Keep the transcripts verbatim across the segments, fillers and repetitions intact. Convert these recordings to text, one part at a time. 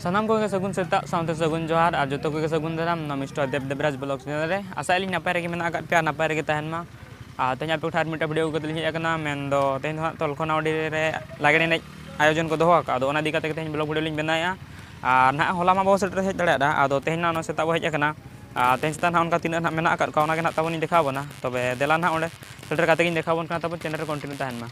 ᱥᱟᱱᱟᱢ ᱠᱚᱜᱮ ᱥᱟᱹᱜᱩᱱ ᱥᱮᱛᱟᱜ ᱥᱟᱶᱛᱮ ᱥᱟᱹᱜᱩᱱ ᱡᱚᱦᱟᱨ ᱟᱨ ᱡᱚᱛᱚ ᱠᱚᱜᱮ ᱥᱟᱹᱜᱩᱱ ᱫᱟᱨᱟᱢ ᱱᱚᱣᱟ ᱢᱤᱥᱴᱟᱨ ᱫᱮᱵ ᱫᱮᱵᱨᱟᱡᱽ ᱵᱞᱚᱜ ᱪᱮᱱᱮᱞ ᱨᱮ᱾ ᱟᱥᱟᱭᱮᱫ ᱞᱤᱧ ᱱᱟᱯᱟᱭ ᱨᱮᱜᱮ ᱢᱮᱱᱟᱜ ᱟᱠᱟᱫ ᱯᱮᱭᱟ, ᱱᱟᱯᱟᱭ ᱨᱮᱜᱮ ᱛᱟᱦᱮᱱ ᱢᱟ᱾ ᱟᱨ ᱛᱮᱦᱮᱧ ᱟᱯᱮ ᱠᱚᱴᱷᱮᱱ ᱟᱨ ᱢᱤᱫᱴᱟᱝ ᱵᱷᱤᱰᱤᱭᱳ ᱟᱹᱜᱩ ᱠᱟᱛᱮ ᱞᱤᱧ ᱦᱮᱡ ᱟᱠᱟᱱᱟ, ᱢᱮᱱᱫᱚ ᱛᱮᱦᱮᱧ ᱫᱚ ᱦᱟᱸᱜ ᱛᱚᱞᱠᱷᱚᱱᱟᱣᱰᱤ ᱨᱮ ᱞᱟᱜᱽᱲᱮ ᱮᱱᱮᱡ ᱟᱭᱳᱡᱚᱱ ᱠᱚ ᱫᱚᱦᱚ ᱟᱠᱟᱫᱼᱟ᱾ ᱟᱫᱚ ᱚᱱᱟ ᱤᱫᱤ ᱠᱟᱛᱮ ᱜᱮ ᱛᱮᱦᱮᱧ ᱵᱞᱚᱜ ᱵᱷᱤᱰᱤᱭᱳ ᱞᱤᱧ ᱵᱮᱱᱟᱣᱮᱫᱼᱟ᱾ ᱟᱨ ᱱᱟᱦᱟᱜ ᱦᱚᱞᱟ ᱢᱟ ᱵᱟᱵᱚ ᱥᱮᱴᱮᱨ ᱦᱮᱡ ᱫᱟᱲᱮᱭᱟᱫᱟ, ᱟᱫᱚ ᱛᱮᱦᱮᱧ ᱱᱟᱜ ᱚᱱᱟ ᱥᱮᱛᱟᱜ ᱵᱚ ᱦᱮᱡ ᱟᱠᱟᱱᱟ᱾ ᱟᱨ ᱛᱮᱦᱮᱧ ᱥᱮᱛᱟᱜ ᱱᱟᱦᱟᱜ ᱚᱱᱠᱟ ᱛᱤᱱᱟᱹᱜ ᱱᱟᱦᱟᱜ ᱢᱮᱱᱟᱜ ᱟᱠᱟᱫ ᱠᱚᱣᱟ ᱚᱱᱟ ᱜᱮ ᱱᱟᱦᱟᱜ ᱛᱟᱵᱚᱱ ᱞᱤᱧ ᱫᱮᱠᱷᱟᱣ ᱟᱵᱚᱱᱟ᱾ ᱛᱚᱵᱮ ᱫᱮᱞᱟ ᱱᱟᱦᱟᱜ ᱚᱸᱰᱮ ᱥᱮᱴᱮᱨ ᱠᱟᱛᱮ ᱜᱤᱧ ᱫᱮᱠᱷᱟᱣ ᱟᱵᱚᱱ ᱠᱟᱱᱟ, ᱛᱟᱵᱚᱱ ᱪᱮᱱᱮᱞ ᱨᱮ ᱠᱚᱱᱴᱤᱱᱤᱭᱩ ᱛᱟᱦᱮᱱ ᱢᱟ᱾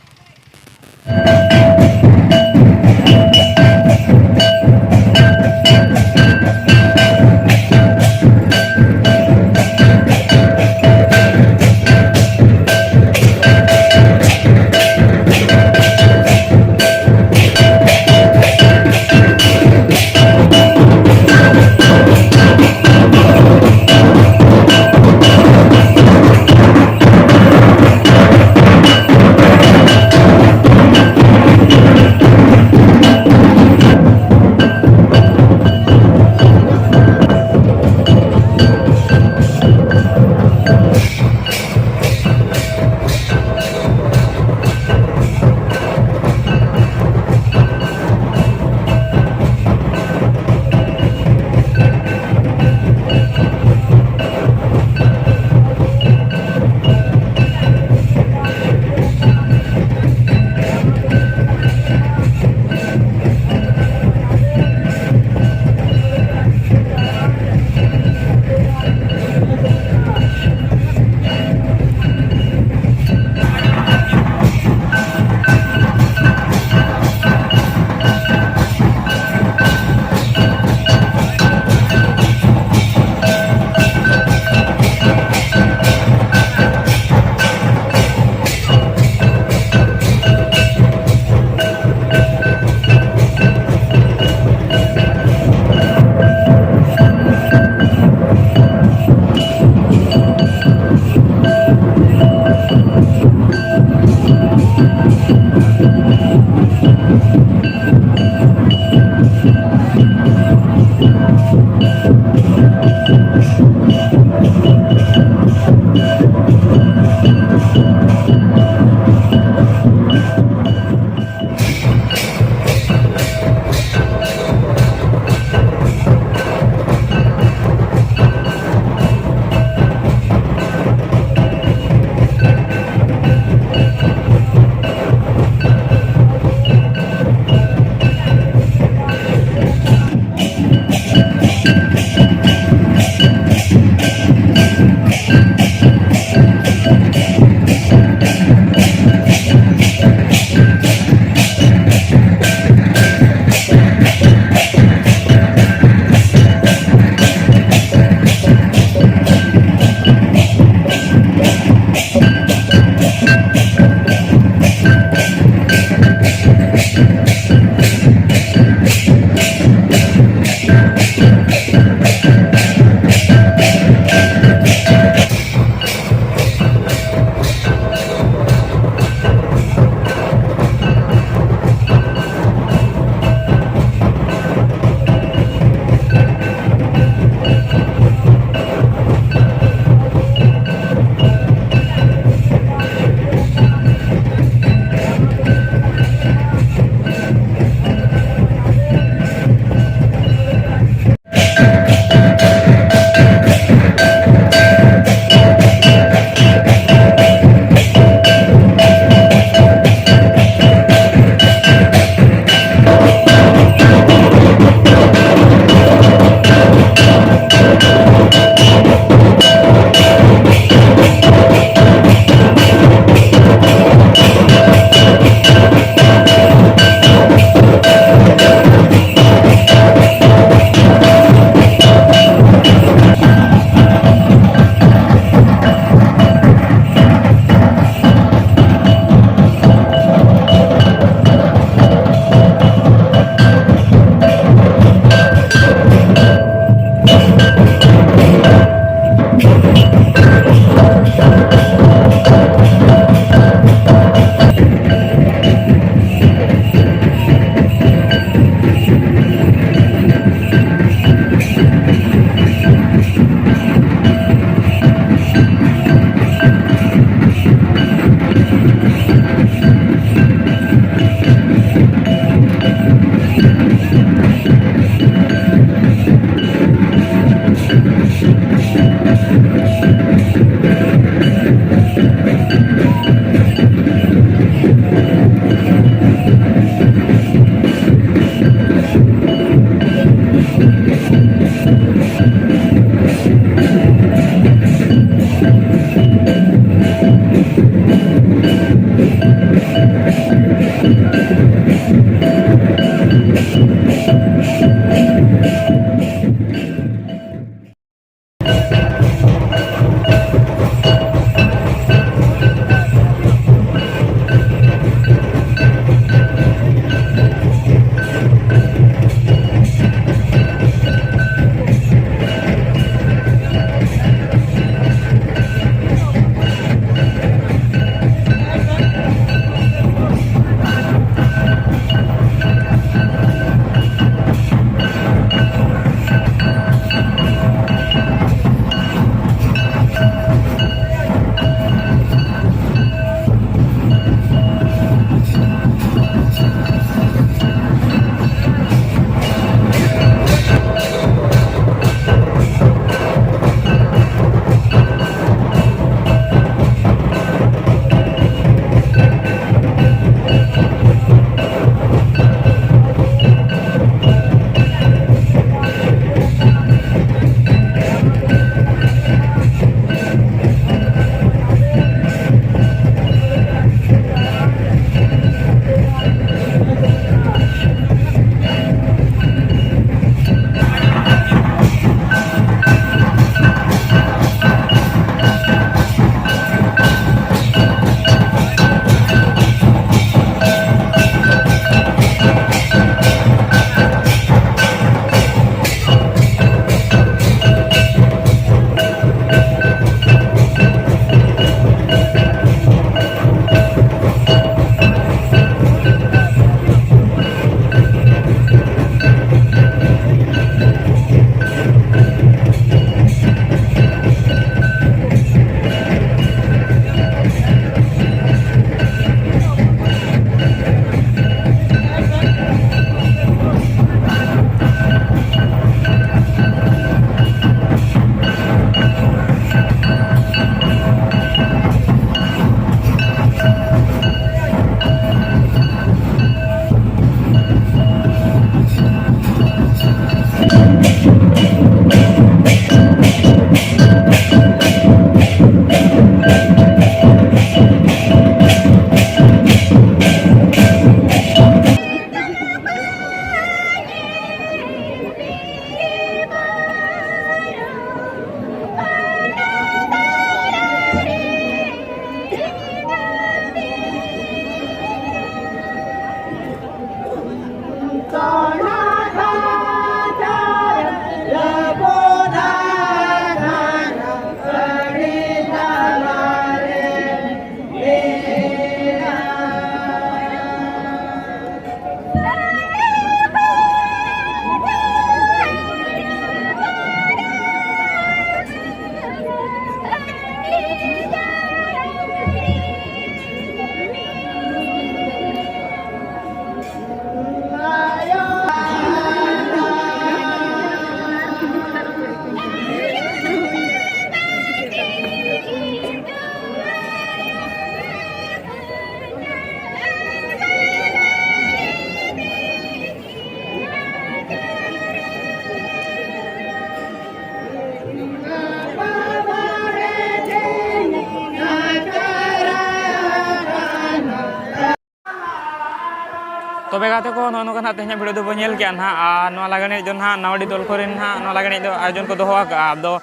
ᱛᱚᱵᱮ ᱜᱟᱛᱮ ᱠᱚ, ᱱᱚᱜᱼᱚ ᱱᱚᱝᱠᱟ ᱱᱟᱦᱟᱜ ᱛᱮᱦᱮᱧᱟᱜ video ᱫᱚᱵᱚᱱ ᱧᱮᱞ ᱠᱮᱜᱼᱟ ᱱᱟᱦᱟᱜ, ᱟᱨ ᱱᱚᱣᱟ ᱞᱟᱜᱽᱬᱮ ᱮᱱᱮᱡ ᱫᱚ ᱱᱟᱦᱟᱜ ᱱᱟᱣᱟᱰᱤ ᱫᱚᱞ ᱠᱚᱨᱮᱱ ᱱᱟᱦᱟᱜ ᱱᱚᱣᱟ ᱞᱟᱜᱽᱬᱮ ᱮᱱᱮᱡ ᱫᱚ ᱟᱭᱳᱡᱚᱱ ᱠᱚ ᱫᱚᱦᱚ ᱟᱠᱟᱫᱼᱟ᱾ ᱟᱫᱚ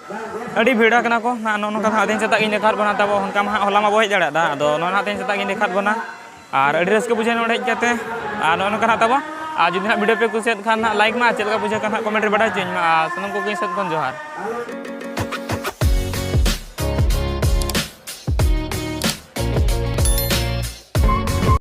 ᱟᱹᱰᱤ ᱵᱷᱤᱲ ᱟᱠᱟᱱᱟ ᱠᱚ ᱱᱟᱦᱟᱜ, ᱱᱚᱜᱼᱚ ᱱᱚᱝᱠᱟ ᱱᱟᱦᱟᱜ ᱛᱮᱦᱮᱧ ᱥᱮᱛᱟᱜ ᱜᱤᱧ ᱫᱮᱠᱷᱟᱣᱟᱫ ᱵᱚᱱᱟ᱾ ᱛᱟᱵᱚ ᱚᱱᱠᱟ ᱢᱟ ᱦᱟᱸᱜ ᱦᱚᱞᱟ ᱢᱟ ᱵᱟᱵᱚ ᱦᱮᱡ ᱫᱟᱲᱮᱭᱟᱫᱟ, ᱟᱫᱚ ᱱᱚᱣᱟ ᱱᱟᱦᱟᱜ ᱛᱮᱦᱮᱧ ᱥᱮᱛᱟᱜ ᱜᱤᱧ ᱫᱮᱠᱷᱟᱣᱟᱫ ᱵᱚᱱᱟ᱾ ᱟᱨ ᱟᱹᱰᱤ ᱨᱟᱹᱥᱠᱟᱹ ᱵᱩᱡᱷᱟᱹᱣ ᱮᱱᱟ ᱚᱸᱰᱮ ᱦᱮᱡ ᱠᱟᱛᱮ᱾ ᱟᱨ ᱱᱚᱜᱼᱚ ᱱᱚᱝᱠᱟ ᱱᱟᱦᱟᱜ ᱛᱟᱵᱚ, ᱟᱨ ᱡᱩᱫᱤ ᱱᱟᱦᱟᱜ video ᱯᱮ ᱠᱩᱥᱤᱭᱟᱫ ᱠᱷᱟᱱ ᱱᱟᱦᱟᱜ like ᱢᱟ, ᱟᱨ ᱪᱮᱫ ᱞᱮᱠᱟ ᱵᱩᱡᱷᱟᱹᱣ ᱠᱟᱱ ᱱᱟᱦᱟᱜ comment ᱨᱮ ᱵᱟᱰᱟᱭ ᱦᱚᱪᱚᱧ ᱢᱟ, ᱟᱨ ᱥᱟᱱᱟᱢ ᱠᱚᱜᱮ ᱤᱧ ᱥᱮᱫ ᱠᱷᱚᱱ ᱡᱚᱦᱟᱨ᱾